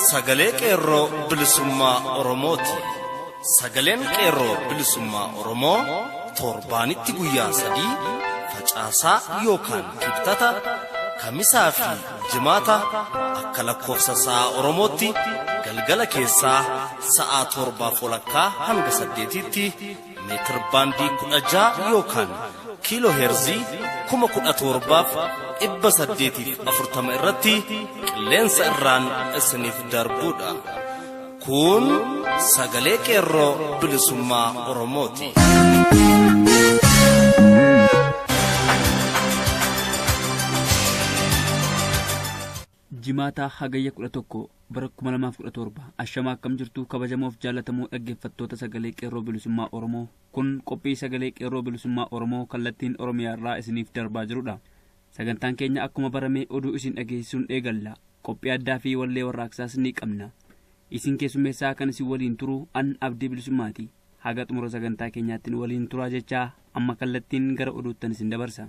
Sagalee Qeerroo Bilisummaa Oromooti. Sagaleen Qeerroo Bilisummaa Oromoo torbaanitti guyyaa 3 facaasaa yookaan kibxata, kamisaa fi jimaata akka lakkoofsa sa'a Oromootti galgala keessaa sa'a 7:30 hanga 8tti meetir baandii 16 yookaan kiiloo heerzii 17,840 irratti qilleensa irraan isiniif darbuudha. Kun sagalee Qeerroo Bilisummaa Oromooti. Jimaataa Hagayya 11 bara 2017 ashamaa akkam jirtu kabajamoof jaallatamoo dhaggeeffattoota sagalee Qeerroo Bilisummaa Oromoo. Kun qophii sagalee Qeerroo Bilisummaa Oromoo kallattiin Oromiyaa irraa isiniif darbaa jirudha. Sagantaan keenya akkuma barame oduu isin dhageessisuun eegalla. Qophii addaa fi wallee warraaqsaas ni qabna. Isin keessummeessaa kan isin waliin turu an Abdii Bilisummaati. Haga xumura sagantaa keenyaatti nu waliin turaa jechaa amma kallattiin gara oduuttan isin dabarsa.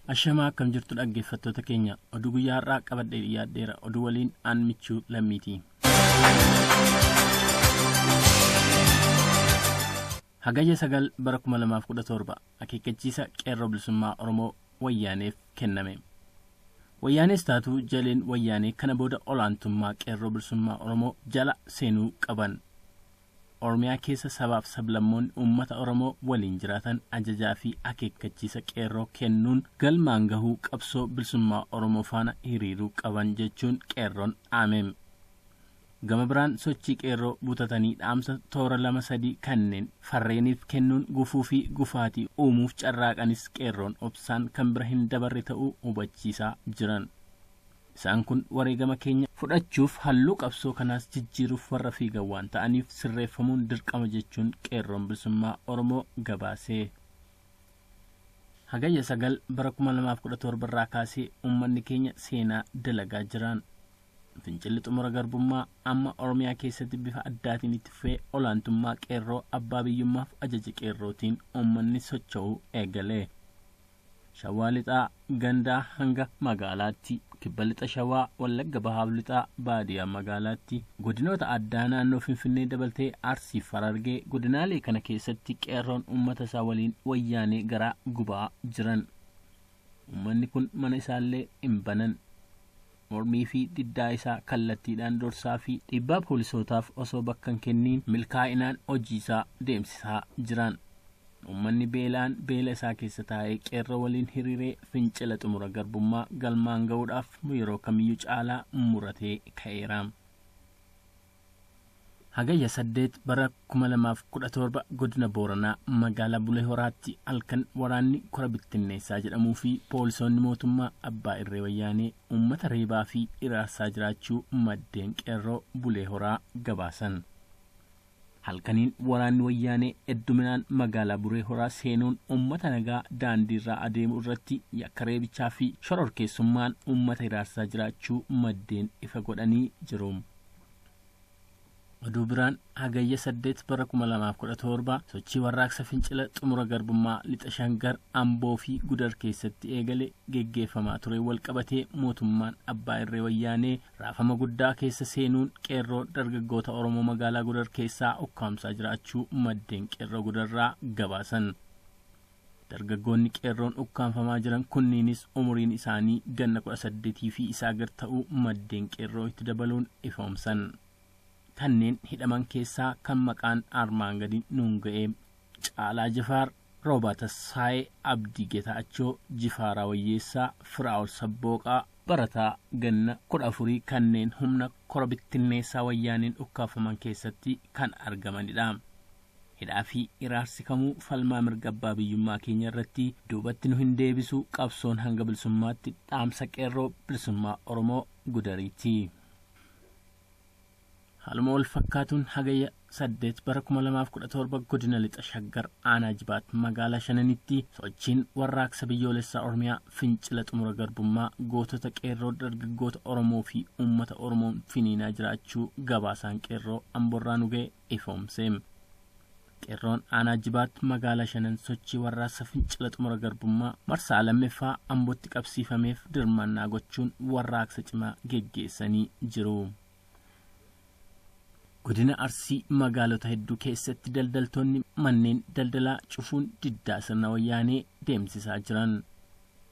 Ashamaa akkam jirtu dhaggeeffattoota keenya, oduu guyyaa har'aa qabadhee dhiyaadheera. Oduu waliin aan Michuu Lammiiti. Hagayya 9 bara 2017 akeekkachiisa Qeerroo Bilisummaa Oromoo Wayyaaneef kenname. Wayyaanees taatu jaleen Wayyaanee kana booda olaantummaa Qeerroo Bilisummaa Oromoo jala seenuu qaban. Oromiyaa keessa sabaaf sablammoonni uummata Oromoo waliin jiraatan ajajaa fi akeekkachiisa Qeerroo kennuun galmaan gahuu qabsoo bilisummaa Oromoo faana hiriiruu qaban jechuun Qeerroon dhaame. Gama biraan sochii Qeerroo butatanii dhaamsa toora 2-3 kanneen farreeniif kennuun gufuu fi gufaatii uumuuf carraaqanis Qeerroon obsaan kan bira hin dabarre ta'uu hubachiisaa jiran. Isaan kun wareegama keenya fudhachuuf halluu qabsoo kanaas jijjiiruuf warra fiigan waan ta'aniif sirreeffamuun dirqama jechuun Qeerroon Bilisummaa Oromoo gabaase. Hagayya 9 bara 2017 irraa kaasee uummanni keenya seenaa dalagaa jiran. Fincilli xumura garbummaa amma Oromiyaa keessatti bifa addaatiin itti fufee olaantummaa Qeerroo abbaa biyyummaaf ajaja Qeerrootiin uummanni socho'uu eegale. Shawaa Lixaa gandaa hanga magaalaatti, Kibba Lixa Shawaa, Wallagga Bahaaf Lixaa baadiyaa magaalaatti, godinoota addaa naannoo Finfinnee dabaltee Arsii fi Harargee godinaalee kana keessatti Qeerroon uummata isaa waliin Wayyaanee garaa gubaa jiran. Uummanni kun mana isaallee hin banan. Mormii fi diddaa isaa kallattiidhaan dorsaa fi dhiibbaa poolisootaaf osoo bakka hin kenniin milkaa'inaan hojii isaa deemsisaa jiran. Uummanni beelaan beela isaa keessa taa'ee Qeerroo waliin hiriiree fincila xumura garbummaa galmaan ga'uudhaaf yeroo kamiyyuu caalaa muratee ka'eera. Hagayya 8 bara 2017 godina Booranaa magaalaa Bulee Horaatti halkan waraanni kora bittinneessaa jedhamuu fi poolisoonni mootummaa abbaa irree Wayyaanee uummata reebaa fi iraarsaa jiraachuu maddeen Qeerroo Bulee Horaa gabaasan. Halkaniin waraanni Wayyaanee hedduminaan magaalaa Bulee Horaa seenuun uummata nagaa daandiirraa adeemu irratti yakka reebichaa fi shororkeessummaan uummata iraarsaa jiraachuu maddeen ifa godhanii jiru. Oduu biraan Hagayya 8 bara 2017 sochii warraaqsa fincila xumura garbummaa Lixa Shangar, Amboo fi Gudar keessatti eegale geggeeffamaa ture walqabatee mootummaan abbaa irree Wayyaanee raafama guddaa keessa seenuun Qeerroo dargaggoota Oromoo magaalaa Gudar keessaa ukkaamsaa jiraachuu maddeen Qeerroo Gudarraa gabaasan. Dargaggoonni Qeerroon ukkaamfamaa jiran kunniinis umuriin isaanii ganna 18 fi isaa gad ta'uu maddeen Qeerroo itti dabaluun ifoomsan. Kanneen hidhaman keessaa kan maqaan armaan gadi nuun ga'e Caalaa Jifaar, Roobaa Tasfaayee, Abdii Getaachoo, Jifaaraa Wayyeessaa, Firaa'ol Sabbooqaa, barataa ganna 14 kanneen humna kora bittinneessaa Wayyaaneen ukkaamfaman keessatti kan argamanidha. Hidhaa fi iraarsi kamuu falmaa mirga abbaa biyyummaa keenya irratti duubatti nu hin deebisu. Qabsoon hanga bilisummaatti dhaamsa Qeerroo Bilisummaa Oromoo Gudariiti. Haaluma wal fakkaatuun Hagayya 8 bara 2017 godina Lixa Shaggar aanaa Jibaat magaalaa Shananitti sochiin warraaqsa biyyoolessaa Oromiyaa fincila xumura garbummaa gootota Qeerroo dargaggoota Oromoo fi uummata Oromoon finiinaa jiraachuu gabaasaan Qeerroo Amborraa nu ga'e ifoomse. Qeerroon aanaa Jibaat magaalaa Shanan sochii warraaqsa fincila xumura garbummaa marsaa lammaffaa Ambootti qabsiifameef dirmannaa gochuun warraaqsa cimaa geggeessanii jiru. Godina Arsii magaalota hedduu keessatti daldaltoonni manneen daldalaa cufuun diddaa sirna wayyaanee deemsisaa jiran.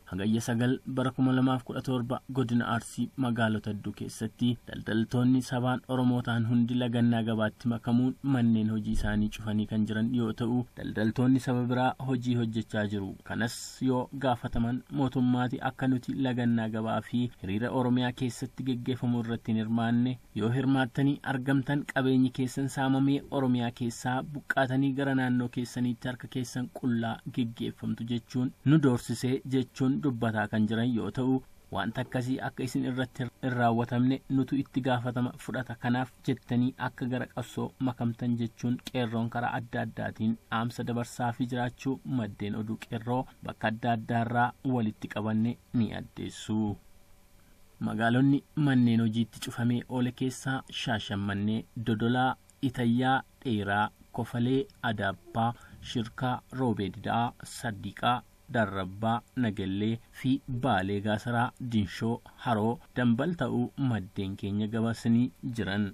Hagayya 9 bara 2017 godina Arsii magaalota hedduu keessatti daldaltoonni sabaan Oromoo ta'an hundi lagannaa gabaatti makamuun manneen hojii isaanii cufanii kan jiran yoo ta'u, daldaltoonni saba biraa hojii hojjechaa jiru. Kanas yoo gaafataman mootummaati akka nuti lagannaa gabaa fi hiriira Oromiyaa keessatti geggeeffamu irratti hin hirmaanne, yoo hirmaattanii argamtan qabeenyi keessan saamamee Oromiyaa keessaa buqqaatanii gara naannoo keessaniitti harka keessan qullaa geggeeffamtu jechuun nu doorsisee jechuun dubbataa kan jiran yoo ta'u, wanta akkasii akka isin irratti hin raawwatamne nutu itti gaafatama fudhata, kanaaf jettanii akka gara qabsoo makamtan jechuun qeerroon karaa adda addaatiin dhaamsa dabarsaa fi jiraachuu maddeen oduu qeerroo bakka adda addaarraa walitti qabanne ni addeessu. Magaalonni manneen hojiitti cufamee oole keessaa Shaashamannee, Dodolaa, Itayyaa, Dheeraa, Kofalee, Adaabbaa, Shirkaa, Roobee Dida'aa, Saddiqaa, Darrabbaa, Nagallee fi Baalee Gaasaraa, Dinshoo, Haroo, Dambal ta'uu maddeen keenya gabaasanii jiran.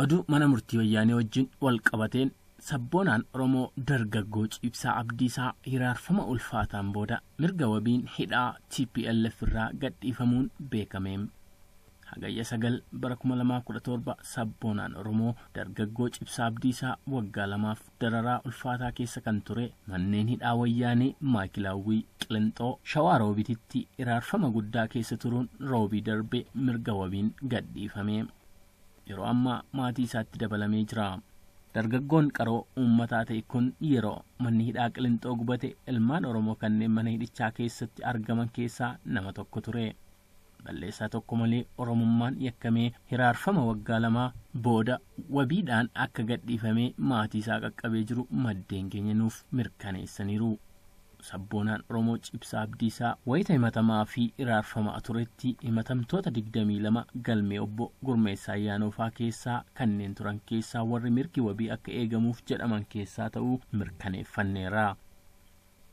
Oduu mana murtii wayyaanee wajjin wal qabateen sabboonaan Oromoo dargaggoo Ciibsaa Abdiisaa hiraarfama ulfaataan booda mirga wabiin hidhaa TPLF irraa gadhiifamuun beekame. Hagayya 9 bara 2017 sabboonaan Oromoo dargaggoo Ciibsaa Abdiisaa waggaa 2 dararaa ulfaataa keessa kan ture manneen hidhaa wayyaanee Maakilaawwii, Qilinxoo, Shawaa Roobititti hiraarfama guddaa keessa turuun roobii darbe mirga wabiin gadhiifame. Yeroo ammaa maatii isaatti dabalamee jira. Dargaggoon qaroo uummataa ta'e kun yeroo manni hidhaa Qilinxoo gubate ilmaan Oromoo kanneen mana hidhichaa keessatti argaman keessaa nama tokko ture. Balleessaa tokko malee Oromummaan yakkamee hiraarfama waggaa 2 booda wabiidhaan akka gadhiifamee maatii isaa qaqqabee jiru maddeen keenya nuuf mirkaneessaniiru. Sabboonaan Oromoo Ciibsaa Abdiisaa wayita himatamaa fi hiraarfamaa turetti himatamtoota 22 galmee obbo Gurmeessaa Ayyaanoofaa keessaa kanneen turan keessaa warri mirgi wabii akka eegamuuf jedhaman keessaa ta'uu mirkaneeffanneera.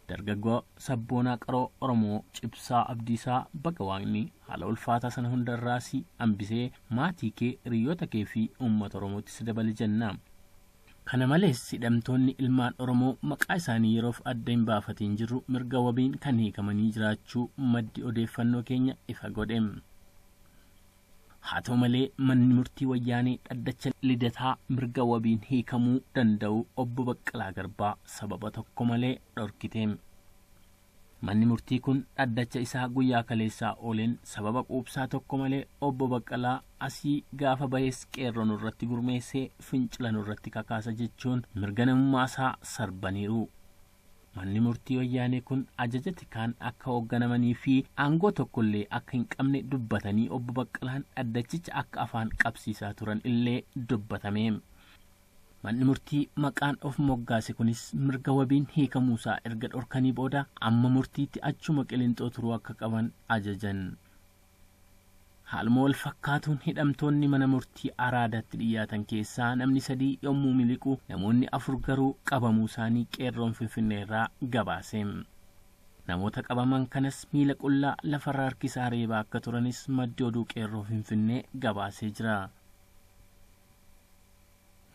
Dargaggoo sabboonaa qaroo Oromoo Ciibsaa Abdiisaa baga waaqni haala ulfaataa sana hundarraa si hambisee maatii kee, hiriyoota kee fi uummata Oromootti si dabale jenna. Kana malees hidhamtoonni ilmaan Oromoo maqaa isaanii yeroof adda hin baafatiin jiru mirga wabiin kan hiikamanii jiraachuu maddi odeeffannoo keenya ifa godhe. Haa ta'u malee manni murtii wayyaanee dhaddacha lidataa mirga wabiin hiikamuu danda'u obbo Baqqalaa Garbaa sababa tokko malee dhorkite. Manni murtii kun dhaddacha isaa guyyaa kaleessaa ooleen sababa quubsaa tokko malee obbo Baqqalaa asii gaafa bahees qeerroo nurratti gurmeessee fincila nurratti kakaasa jechuun mirga namummaa isaa sarbaniiru. Manni murtii wayyaanee kun ajaja tikaan akka hoogganamanii fi aangoo tokkollee akka hin qabne dubbatanii obbo Baqqalaan dhaddachicha akka afaan qabsiisaa turan illee dubbatame. Manni murtii maqaan of moggaase kunis mirga wabiin hiikamuusaa erga dhorkanii booda amma murtiitti achuma Qilinxoo turuu akka qaban ajajan. Haaluma wal fakkaatuun hidhamtoonni mana murtii Araadaatti dhiyaatan keessaa namni 3 yommuu miliqu namoonni 4 garuu qabamuu isaanii qeerroon Finfinnee irraa gabaase. Namoota qabaman kanas miila qullaa lafarra harkisaa reebaa akka turanis maddi oduu qeerroo Finfinnee gabaasee jira.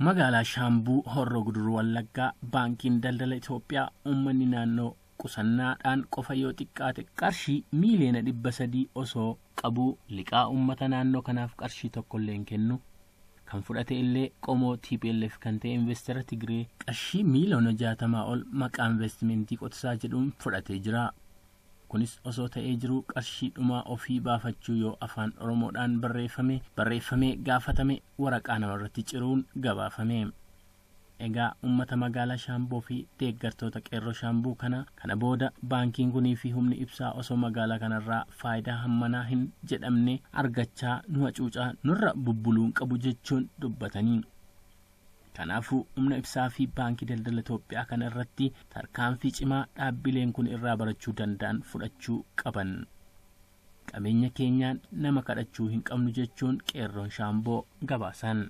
Magaalaa Shaambuu Horroo Guduruu Wallaggaa baankiin daldala Itoophiyaa uummanni naannoo qusannaadhaan qofa yoo xiqqaate qarshii miiliyoona 300 osoo qabu liqaa uummata naannoo kanaaf qarshii tokkollee hin kennu. Kan fudhate illee qomoo TPLF kan ta'e investara Tigree qarshii miiliyoona 60 ol maqaa investimentii qotisaa jedhuun fudhatee jira. Kunis osoo ta'ee jiru qarshii dhumaa ofii baafachuu yoo afaan Oromoodhaan barreeffame gaafatame waraqaa namarratti ciruun gabaafame. Egaa uummata magaalaa Shaamboo fi deeggartoota qeerroo Shaambuu kana booda baankiin kunii fi humni ibsaa osoo magaalaa kanarraa faayidaa hammanaa hin jedhamne argachaa nu hacuucaa nurra bubbuluun qabu jechuun dubbatanii. Kanaafuu humna ibsaa fi baankii daldala Itoophiyaa kana irratti tarkaanfii cimaa dhaabbileen kun irraa barachuu danda'an fudhachuu qaban. Qabeenya keenyaan nama kadhachuu hin qabnu jechuun qeerroon Shaamboo gabaasan.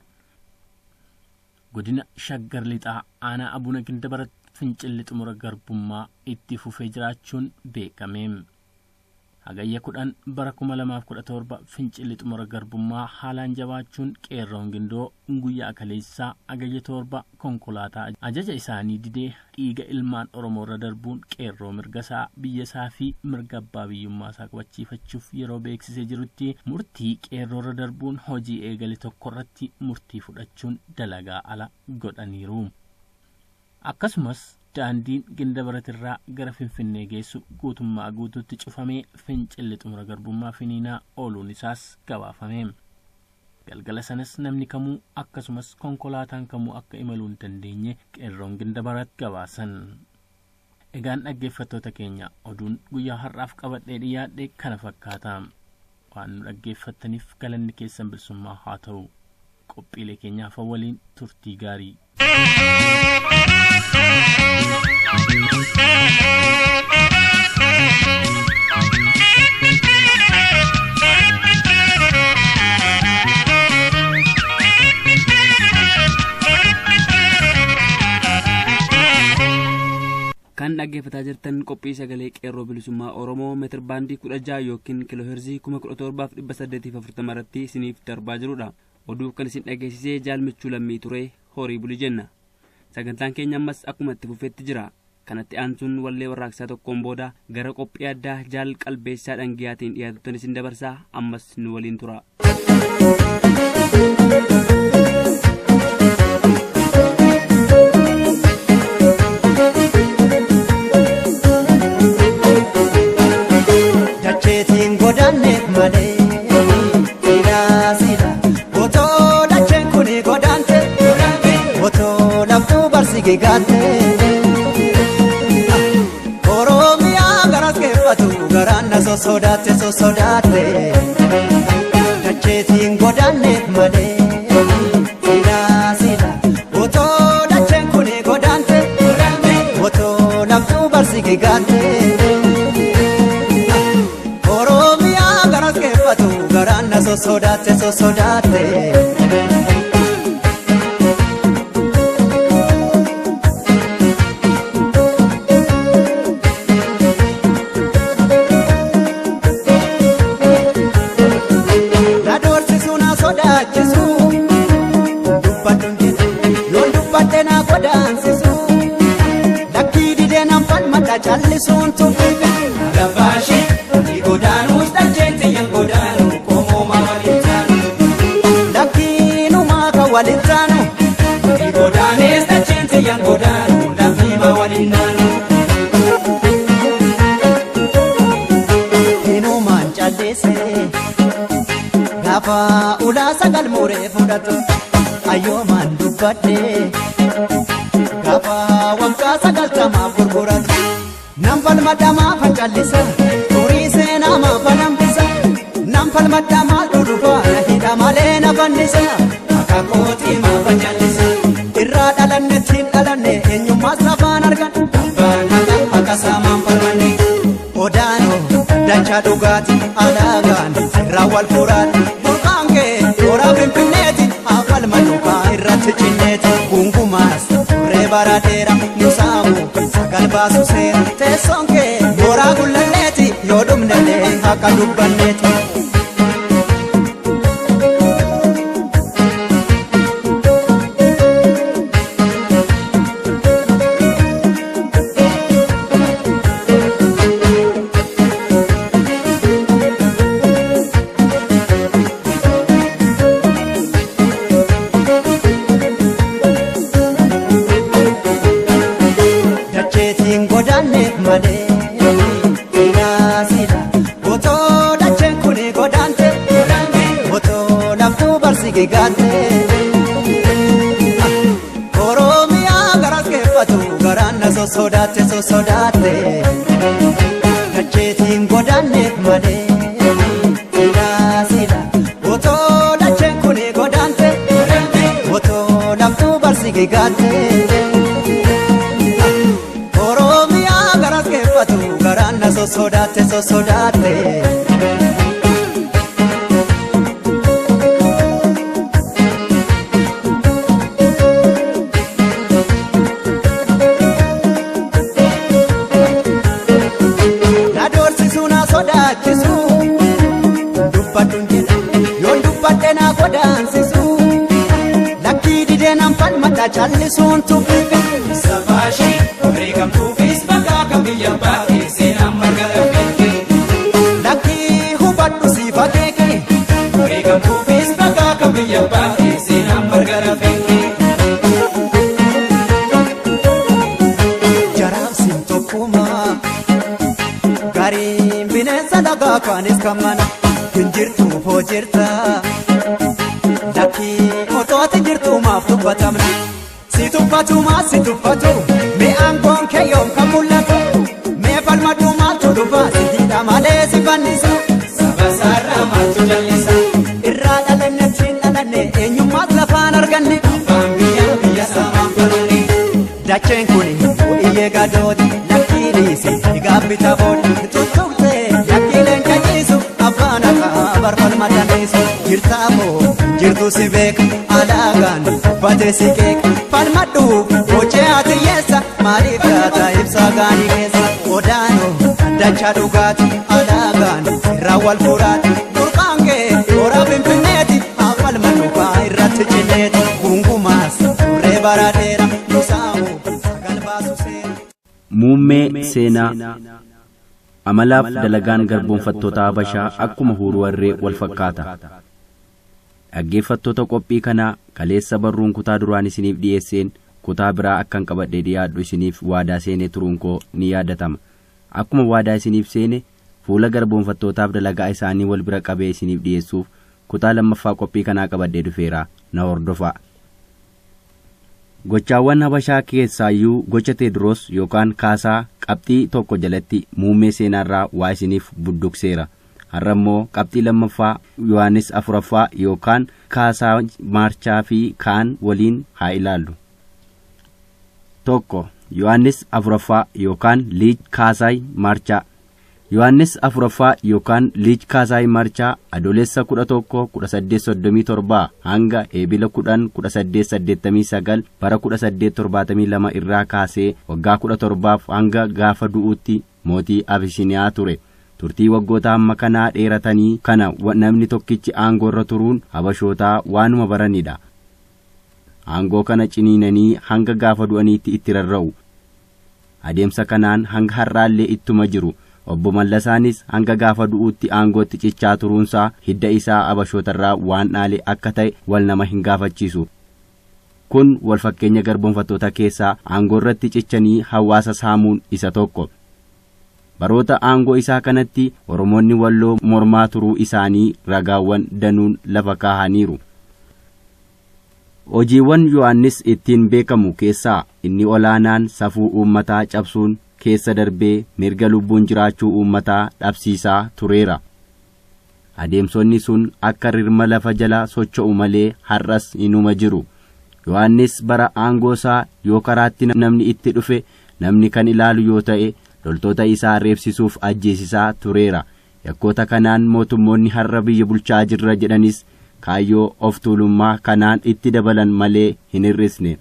Godina Shaggar Lixaa Aanaa Abuna Gindabarat fincilli xumura garbummaa itti fufee jiraachuun beekame. Hagayya 10 bara 2017 fincilli xumura garbummaa haalaan jabaachuun qeerroon gindoo guyyaa kaleessaa hagayya 7 konkolaataa ajaja isaanii didee dhiiga ilmaan Oromoo irra darbuun qeerroo mirga isaa biyya isaa fi mirga abbaa biyyummaa isaa qabachiifachuuf yeroo beeksisee jirutti murtii qeerroo irra darbuun hojii eegale tokko irratti murtii fudhachuun dalagaa ala godhaniiru. Akkasumas daandiin Gindabarat irraa gara Finfinnee geessu guutummaa guutuutti cufamee fincilli xumura garbummaa finiinaa ooluun isaas gabaafame. Galgala sanas namni kamuu akkasumas konkolaataan kamuu akka imaluu hin dandeenye qeerroon Gindabarat gabaasan. Egaan dhaggeeffattoota keenya oduun guyyaa har'aaf qabadhee dhiyaadhe kana fakkaata. Waan nu dhaggeeffattaniif galanni keessan bilisummaa haa ta'u. Qophiilee keenyaaf waliin turtii gaarii. Kan dhaggeeffataa jirtan qophii sagalee qeerroo bilisummaa Oromoo meetir baandii 16 yookiin kiilooheerzii 17,840 irratti isiniif darbaa jirudha. Oduu kan isin dhageessisee jaalmichuu lammii ture horii buli jenna. Sagantaan keenya ammas akkuma itti fufetti jira. Kanatti aansuun wallee warraaqsaa tokkoon booda gara qophii addaa jaal qalbeessaa dhangiyaatiin dhiyaatutti isin dabarsaa ammas nu waliin tura. Dacheetiin godaanneef malee silaa silaa otoo dacheen kuni godaante otoo laftuu barsi gaatte Oromiyaa garas keeffatu garaan na sossodaatte sossodaatte dacheetiin godaanneef malee silaa silaa otoo dacheen kuni godaante otoo laftuu barsi gaatte. Oromiyaa garas keeffatu garaan na sossodaatte sossodaatte. Na doorsisu na sodaachisu dubbadhu hin jedhu yoon dubbadhe na godaansisu lakkii didee nan falmadha callisuun tuffife. Lafaashee godaanuus dacheen xiyyan godaanu qomoo waliin taanu. Lakkiinumaa kan waliin taanu. Godaanees dacheen xiyyan godaanu lammiima waliin naanu. Hinumaan callisee gaafa ulaa sagal muuree fudhatu ayyoomaan dubbadhee gaafa waggaa 90 gurguratu. Nam falmadhamaa fancallisa turii seenaa maafa nambisa nam falmadhamaa dhudhufa na hidha malee na fannisa akaakooti maafa callisa irraa dhalanne ittiin dhalanne eenyummaas lafaan argan abbaan haqa haqa saamaan falmanne odaanoo dachaa dhugaati alaagaan irraa wal furaati burqaan kee toora finfinneeti haa falmannu kaa irratti cinneeti gungumaas turree bara dheeraa nu saamu sagal baasu seera teessoon kee mooraa gullalleeti yoo dhumnellee haqa dubbanneeti. Dacheetiin godaanneef malee silaa silaa otoo dacheen kuni godaante otoo laftuu barsi gaatte Oromiyaa garas keeffatu garaan na sossodaatte sossodaatte dacheetiin godaanneef malee silaa silaa otoo dacheen kuni godaante otoo laftuu barsi gaatte. Oromiyaa garas keeffatu garaan na sossodaatte sossodaatte. sodaachisu. Dubbadhuun jedha yoon dubbadhe na godaansisu. Lakkii didee nan falmata callisuun tuffifi. Sabaashee wareegamtuufis maqaa kan biyya baatee seenaan marga lafeetti. Lakkii hubadhu siif akeeke. Wareegamtuufis maqaa kan biyya baatee seenaan marga lafeetti. Jaraabsin tokkuma gariin bineensa dhagaa kaanis kan mana hin jirtu hoo jirta. Lakkii otooti jirtu maaf tuffatamna. Si tuffatu maaf si tuffatu mee aangoon kee yoom kan mul'atu. Mee falmadhu maaltu dhufa si hidha malee si fannisa. Saba saarraa maaltu jallisa? Irraa dhalanne ittiin dhalanne eenyummaas lafaan arganne. Abbaan biyyaa biyya saamaan falme. Dacheen kun iyyee gadooti lakkii dhiisi gaabbita booda tuttuqte lakkiileen caciisu abbaan akka barfalma dandeessu. Jirtaa moo jirtu si beeka alaagaan uffatee si qeeqa falmadhu gochee ati yeessa maaliif yaata ibsaa gaanii keessa. Odaanoo dachaa dhugaati alaagaan irraa wal furaati burqaan kee horaa finfinneeti falma dhugaa irratti cinneeti gungumaas turree bara dheera nusaamu sagal baasu seera. Muummee seenaa amalaaf dalagaan garboonfattoota Habashaa akkuma huuruu harree wal fakkaata. Dhaggeeffattoota qophii kanaa kaleessa barruun kutaa duraan isiniif dhiyeesseen kutaa biraa akkan qabadhee dhiyaadhu isiniif waadaa seenee turuun koo ni yaadatama. Akkuma waadaa isiniif seene fuula garboonfattootaaf dalagaa isaanii wal bira qabee isiniif dhiyeessuuf kutaa lammaffaa qophii kanaa qabadhee dhufeera na hordofaa. Gochaawwan Habashaa keessaayyuu gocha Teediroos yookaan Kaasaa qabxii tokko jalatti muummee seenaarraa waa isiniif budduqseera. Har'a immoo qabxii lammaffaa Yohaannis afuraffaa yookaan Kaasaa Maarchaa fi kaan waliin haa ilaallu. Tokko Yohaannis afuraffaa yookaan Liij Kaasaay Maarchaa. Yohaannis afuraffaa yookaan Liij Kaasaay Maarchaa adoolessa 11 1837 hanga eebila 10 1889 bara 1872 irraa kaasee waggaa 17 hanga gaafa du'uutti mootii Abisiniyaa ture. Turtii waggoota hamma kanaa dheeratanii kana namni tokkichi aangoo irra turuun Habashootaa waanuma baranidha. Aangoo kana ciniinanii hanga gaafa du'aniitti itti rarra'u. Adeemsa kanaan hanga har'aallee ittuma jiru. Obbo Mallasaanis hanga gaafa du'uutti aangootti cichaa turuunsaa hidda isaa Habashootarraa waan dhaale akka ta'e wal nama hin gaafachiisu. Kun wal fakkeenya garboonfattoota keessaa aangoo irratti cichanii hawaasa saamuun isa tokko. Baroota aangoo isaa kanatti Oromoonni Walloo mormaa turuu isaanii ragaawwan danuun lafa kaahaniiru. Hojiiwwan Yohaannis ittiin beekamu keessaa inni olaanaan safuu uummataa cabsuun keessa darbee mirga lubbuun jiraachuu uummataa dhabsiisaa tureera. Adeemsonni sun akka rirma lafa jala socho'u malee har'as inuma jiru. Yohaannis bara aangoo isaa yoo karaatti namni itti dhufe namni kan ilaalu yoo ta'e loltoota isaa reebsisuuf ajjeesisaa tureera. Yakkoota kanaan mootummoonni har'a biyya bulchaa jirra jedhanis kaayyoo of tuulummaa kanaan itti dabalan malee hin hir'isne.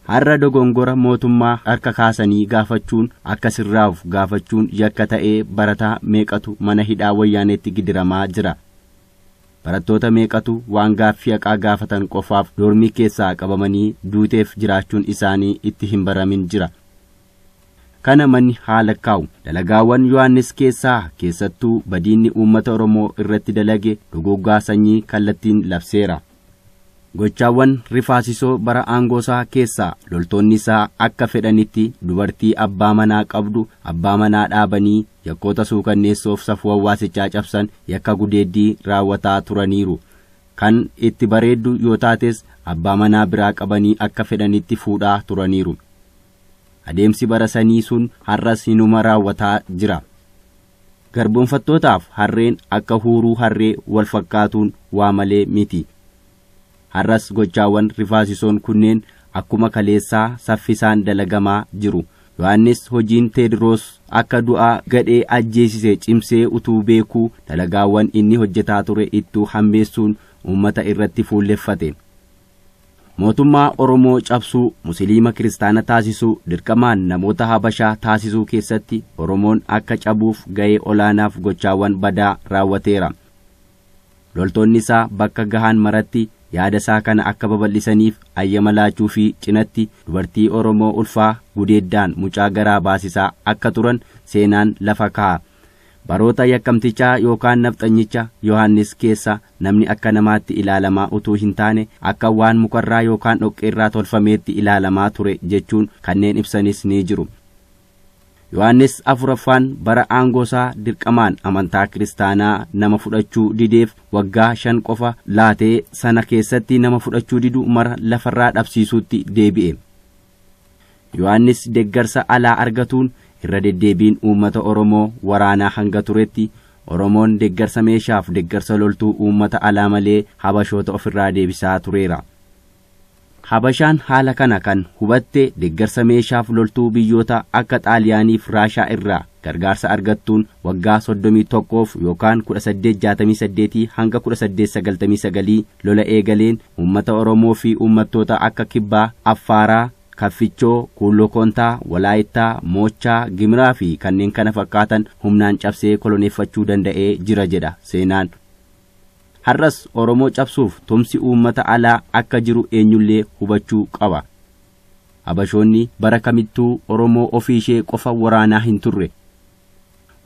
Har'a dogongora mootummaa harka kaasanii gaafachuun akka sirraa'uuf gaafachuun yakka ta'ee barataa meeqatu mana hidhaa wayyaaneetti gidiramaa jira. Barattoota meeqatu waan gaaffii haqaa gaafatan qofaaf doormii keessaa qabamanii duuteef jiraachuun isaanii itti hin baramin jira. Kana manni haala kaa'u dalagaawwan Yohaannis keessaa keessattuu badiinni uummata Oromoo irratti dalage dogoggaa sanyii kallattiin labseera. Gochaawwan rifaasisoo bara aangoosaa keessaa loltoonni isaa akka fedhanitti dubartii abbaa manaa qabdu abbaa manaa dhaabanii yakkoota suukanneessoof safuu hawaasichaa cabsan yakka gudeeddii raawwataa turaniiru. Kan itti bareeddu yoo taates abbaa manaa biraa qabanii akka fedhanitti fuudhaa turaniiru. Adeemsi bara sanii sun har'as hinuma raawwataa jira. Garboonfattootaaf harreen akka huuruu harree wal fakkaatuun waa malee miti. Har'as gochaawwan rifaasisoon kunneen akkuma kaleessaa saffisaan dalagamaa jiru. Yohaannis hojiin Teediroos akka du'aa gadhee ajjeesise cimsee utuu beekuu dalagaawwan inni hojjetaa ture ittuu hammeessuun uummata irratti fuulleffate. Mootummaa Oromoo cabsuu, Musliima Kiristaana taasisuu, dirqamaan namoota Habashaa taasisuu keessatti Oromoon akka cabuuf ga'ee olaanaaf gochaawwan badaa raawwateera. Loltoonni isaa bakka gahan maratti yaada isaa kana akka babal'isaniif ayyama laachuu fi cinatti dubartii Oromoo ulfaa gudeeddaan mucaa garaa baasisaa akka turan seenaan lafa kaa'a. Baroota yakkamtichaa yookaan nafxanyicha Yohaannis keessa namni akka namaatti ilaalamaa utuu hin taane akka waan mukarraa yookaan dhoqqeerraa tolfameetti ilaalamaa ture jechuun kanneen ibsanis ni jiru. Yohaannis afuraffaan bara aangoosaa dirqamaan amantaa kiristaanaa nama fudhachuu dideef waggaa 5 qofa laatee sana keessatti nama fudhachuu didu mara lafarraa dhabsiisuutti deebi'e. Yohaannis deeggarsa alaa argatuun irra deddeebiin uummata Oromoo waraanaa hanga turetti Oromoon deeggarsa meeshaaf deeggarsa loltuu uummata alaa malee Habashoota ofirraa deebisaa tureera. Habashaan haala kana kan hubatte deeggarsa meeshaaf loltuu biyyoota akka Xaaliyaaniif Raashaa irraa gargaarsa argattuun waggaa 31 yookaan 1868 hanga 1899 lola eegaleen uummata Oromoo fi uummattoota akka Kibbaa, Affaaraa, Kaffichoo, Kuuloo Koontaa, Walaayittaa, Moochaa, Gimiraa fi kanneen kana fakkaatan humnaan cabsee koloneeffachuu danda'ee jira jedha seenaan. Har'as Oromoo cabsuuf tumsi uummata alaa akka jiru eenyullee hubachuu qaba. Habashoonni bara kamittuu Oromoo ofii ishee qofa waraanaa hin turre.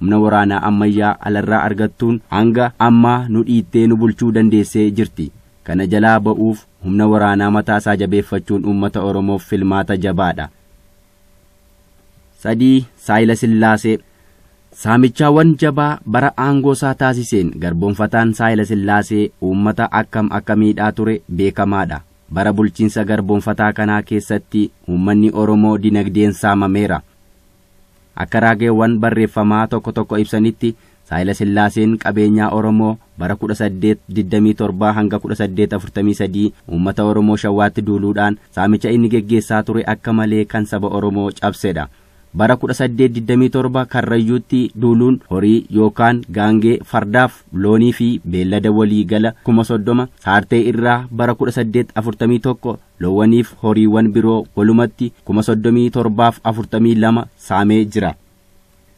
Humna waraanaa ammayyaa alarraa argattuun hanga ammaa nu dhiittee nu bulchuu dandeessee jirti. Kana jalaa ba'uuf humna waraanaa mataa isaa jabeeffachuun uummata Oromoof filmaata jabaadha. 3. Saayila Sillaasee. Saamichaawwan jabaa bara aangoosaa taasiseen garboonfataan Saayila Sillaasee uummata akkam akka miidhaa ture beekamaadha. Bara bulchiinsa garboonfataa kanaa keessatti uummanni Oromoo dinagdeen saamameera. Akka raageewwan barreeffamaa tokko tokko ibsanitti Saayila Sillaaseen qabeenyaa Oromoo bara 1827 hanga 1843 uummata Oromoo Shawwaatti duuluudhaan saamicha inni geggeessaa ture akka malee kan saba Oromoo cabsedha. Bara 1827 Karrayyuutti duuluun horii yookaan gaangee fardaaf loonii fi beellada walii gala 30,000 saartee irraa bara 1841 loowwaniif horiiwwan biroo walumatti 37,042 saamee jira.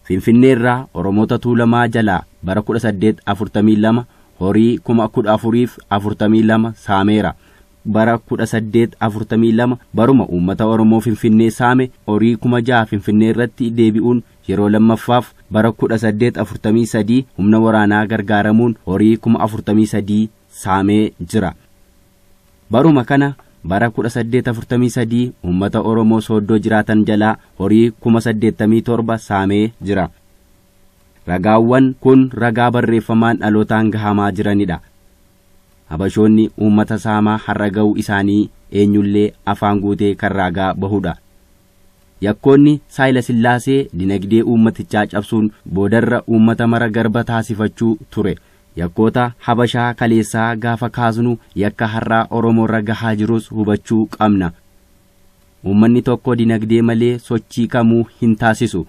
Finfinnee irraa Oromoota Tuulamaa jalaa bara 1842 horii 14,042 saameera. Bara 1842 baruma uummata Oromoo Finfinnee saame horii 6,000 Finfinnee irratti deebi'uun yeroo lammaffaaf bara 1843 humna waraanaa gargaaramuun horii 43,000 saamee jira. Baruma kana bara 1843 uummata Oromoo Sooddoo jiraatan jalaa horii 87,000 saamee jira. Ragaawwan kun ragaa barreeffamaan dhalootaan gahamaa jiranidha. Habashoonni uummata saamaa har'a ga'uu isaanii eenyullee afaan guutee kan ragaa bahudha. Yakkoonni Saayila Sillaasee dinagdee uummatichaa cabsuun boodarra uummata mara garba taasifachuu ture. Yakkoota Habashaa kaleessaa gaafa kaasnu yakka har'aa Oromoorra gahaa jirus hubachuu qabna. Uummanni tokko dinagdee malee sochii kamuu hin taasisu.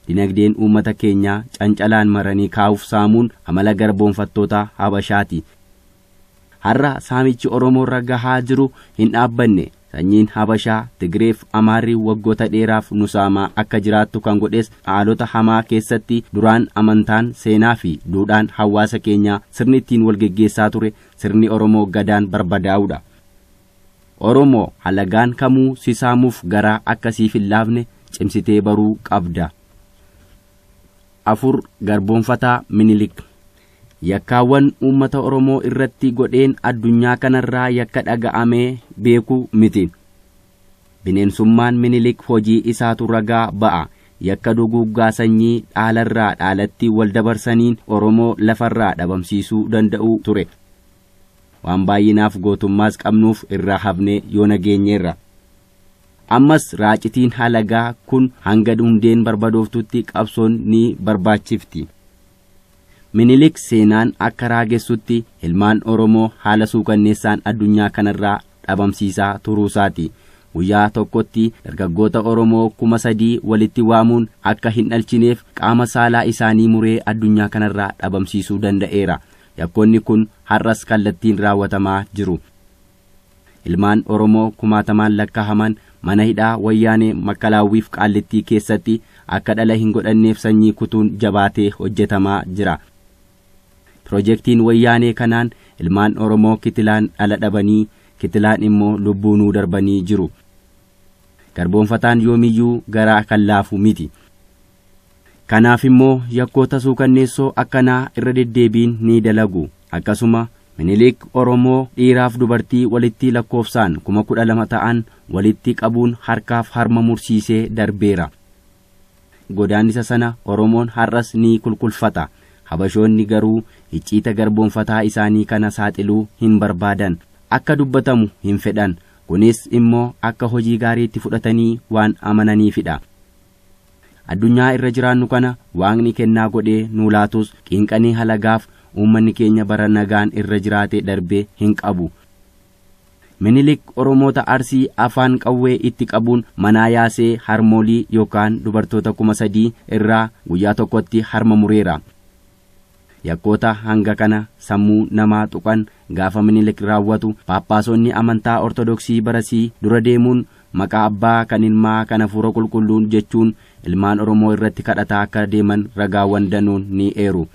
Dinagdeen uummata keenyaa cancalaan maranii kaa'uuf saamuun amala garboonfattoota Habashaati. Har'a saamichi Oromoorra gahaa jiru hin dhaabbanne. Sanyiin Habashaa, Tigreef Amaarri waggoota dheeraaf nu saamaa akka jiraattu kan godhes haalota hamaa keessatti duraan amantaan seenaa fi duudhaan hawaasa keenyaa sirni ittiin wal geggeessaa ture sirni Oromoo gadaan barbadaa'uudha. Oromoo halagaan kamuu si saamuuf garaa akkasiif hin laafne cimsitee baruu qabda. 4. Garboonfataa Minilik. Yakkaawwan uummata Oromoo irratti godheen addunyaa kanarraa yakka dhaga'amee beeku miti. Bineensummaan Minilik hojii isaatu ragaa ba'a. Yakka duguuggaa sanyii dhaalarraa dhaalatti wal dabarsaniin Oromoo lafarraa dhabamsiisuu danda'u ture. Waan baay'inaaf gootummaas qabnuuf irraa hafnee yoo nageenyeerra. Ammas raacitiin halagaa kun hanga hundeen barbadooftutti qabsoon ni barbaachifti. Minilik seenaan akka raagessutti ilmaan Oromoo haala suukanneessaan addunyaa kanarraa dhabamsiisaa turuusaati. Guyyaa tokkotti dargaggoota Oromoo 3,000 walitti waamuun akka hin dhalchineef qaama saalaa isaanii muree addunyaa kanarraa dhabamsiisuu danda'eera. Yakkoonni kun har'as kallattiin raawwatamaa jiru. Ilmaan Oromoo kumaatamaan lakkaa'aman mana hidhaa Wayyaanee Makkalaawwiif Qaallittii keessatti akka dhala hin godhanneef sanyii kutuun jabaatee hojjetamaa jira. Pirojektiin Wayyaanee kanaan ilmaan Oromoo kitilaan dhala dhabanii, kitilaan immoo lubbuunuu darbanii jiru. Garboonfataan yoomiyyuu garaa kan laafu miti. Kanaaf immoo yakkoota suukanneessoo akkanaa irra deddeebiin ni dalagu. Akkasuma Minilik Oromoo dhiiraaf dubartii walitti lakkoofsaan 12,000 ta'an walitti qabuun harkaaf harma mursiisee darbeera. Godaannisa sana Oromoon har'as ni kulkulfata. Habashoonni garuu icciita garboonfataa isaanii kana saaxiluu hin barbaadan. Akka dubbatamu hin fedhan. Kunis immoo akka hojii gaariitti fudhatanii waan amananiifidha. Addunyaa irra jiraannu kana Waaqni kennaa godhee nuu laatus qinqanii halagaaf uummanni keenya bara nagaan irra jiraate darbee hin qabu. Minilik Oromoota Arsii afaan qawwee itti qabuun manaa yaasee harmoolii yookaan dubartoota 3,000 irraa guyyaa tokkotti harma mureera. Yakkoota hanga kana sammuu namaa tuqan gaafa Minilik raawwatu Paappaasonni amantaa Ortodoksii barasii dura deemuun maqaa abbaa kan ilmaa kan hafuura qulqulluun jechuun ilmaan Oromoo irratti kadhataa akka deeman ragaawwan danuun ni eeru.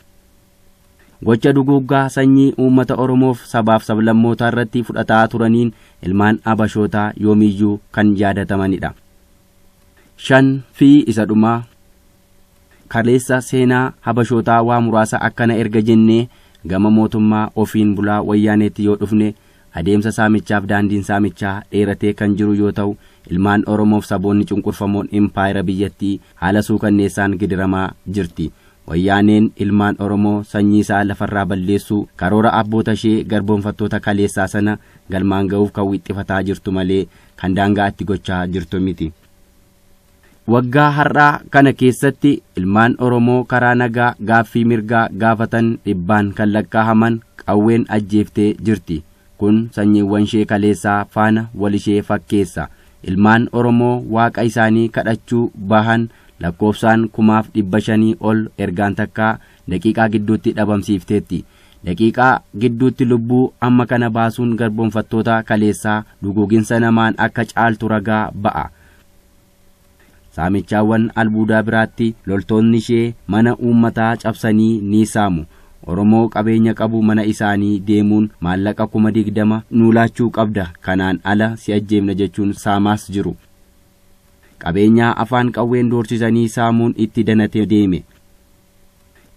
Gocha duguuggaa sanyii uummata Oromoof sabaaf sablammootaa irratti fudhataa turaniin ilmaan Abashootaa yoomiyyuu kan yaadatamanidha. 5 fi isa dhumaa. Kaleessa seenaa Habashootaa waa muraasa akkana erga jennee gama mootummaa ofiin bulaa Wayyaaneetti yoo dhufne adeemsa saamichaaf daandiin saamichaa dheeratee kan jiru yoo ta'u ilmaan Oromoof saboonni cunqurfamoon impaayera biyyattii haala suukanneessaan gidiramaa jirti. Wayyaaneen ilmaan Oromoo sanyii isaa lafarraa balleessuu karoora abboota ishee garboonfattoota kaleessaa sana galmaan ga'uuf kan wixxifataa jirtu malee kan daangaa itti gochaa jirtu miti. Waggaa har'aa kana keessatti ilmaan Oromoo karaa nagaa gaaffii mirgaa gaafatan dhibbaan kan lakkaa'aman qawween ajjeeftee jirti. Kun sanyiiwwan ishee kaleessaa faana wal ishee fakkeessa. Ilmaan Oromoo waaqa isaanii kadhachuu bahan lakkoofsaan 5,500 ol ergaan takkaa daqiiqaa gidduutti dhabamsiifteetti. Daqiiqaa gidduutti lubbuu amma kana baasuun garboonfattoota kaleessaa duguuginsa namaan akka caaltu ragaa ba'a. Saamichaawwan albuudaa biraatti loltoonni ishee mana uummataa cabsanii ni saamu. Oromoo qabeenya qabu mana isaanii deemuun maallaqa 20,000 nuu laachuu qabda, kanaan ala si ajjeefna jechuun saamaas jiru. Qabeenyaa afaan qawween doorsisanii saamuun itti danatee deeme.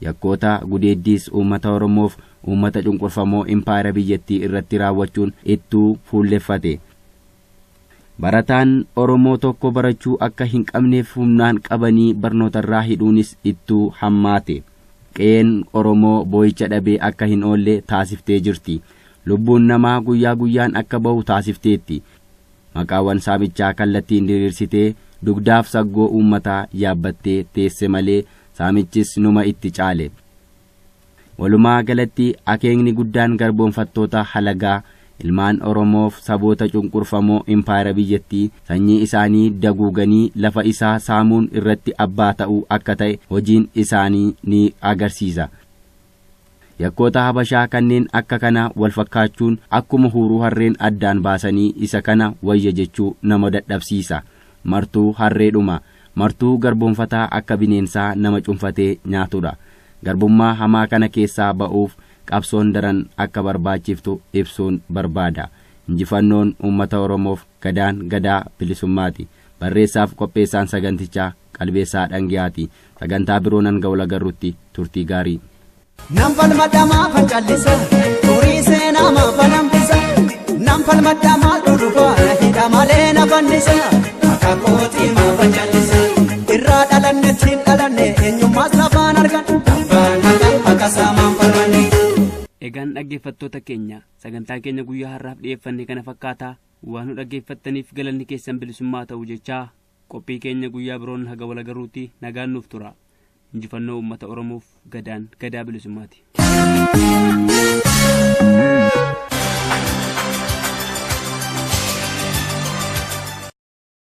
Yakkoota gudeeddiis uummata Oromoof uummata cunqurfamoo impaayera biyyattii irratti raawwachuun ittuu fuulleffate. Barataan Oromoo tokko barachuu akka hin qabneef humnaan qabanii barnootarraa hidhuunis ittuu hammaate. Qe'een Oromoo boo'icha dhabee akka hin oolle taasiftee jirti. Lubbuun namaa guyyaa guyyaan akka bahu taasifteetti. Maqaawwan saamichaa kallattiin diriirsitee dugdaaf saggoo uummataa yaabbattee teesse malee saamichis numa itti caale. Walumaa galatti akeekni guddaan garboonfattoota halagaa ilmaan Oromoof saboota cunqurfamoo impaayera biyyattii sanyii isaanii daguuganii lafa isaa saamuun irratti abbaa ta'uu akka ta'e hojiin isaanii ni agarsiisa. Yakkoota Habashaa kanneen akka kana wal fakkaachuun akkuma huuruu harreen addaan baasanii isa kana wayya jechuu nama dadhabsiisa. Martuu harreedhuma, martuu garboonfataa akka bineensaa nama cunfatee nyaatudha. Garbummaa hamaa kana keessaa ba'uuf qabsoon daran akka barbaachiftu ibsuun barbaada. Injifannoon uummata Oromoof gadaan gadaa bilisummaati. Barreessaaf qopheessaan sagantichaa Qalbeessaa Dhangiyaati. Sagantaa biroo nan ga'u lagarrutti turtii gaarii. Nam falmadhamaa fancallisa, turii seenaa maaf fanambisa. Nam falmadhamaa dhudhufaa, na hidha malee na fannisa. Akaakootii maaf fancallisa. Irraa dhalanne ittiin dhalanne eenyummaas lafaan argan. Abbaan haqa haqa saamaan falmanne. Egaan dhaggeeffattoota keenya sagantaa keenya guyyaa har'aaf dhiyeeffanne kana fakkaataa waan nu dhaggeeffattaniif galanni keessan bilisummaa ta'u jechaa qophii keenya guyyaa biroon haga wal agaruutti nagaan nuuf tura. Injifannoo uummata Oromoof gadaan gadaa bilisummaati.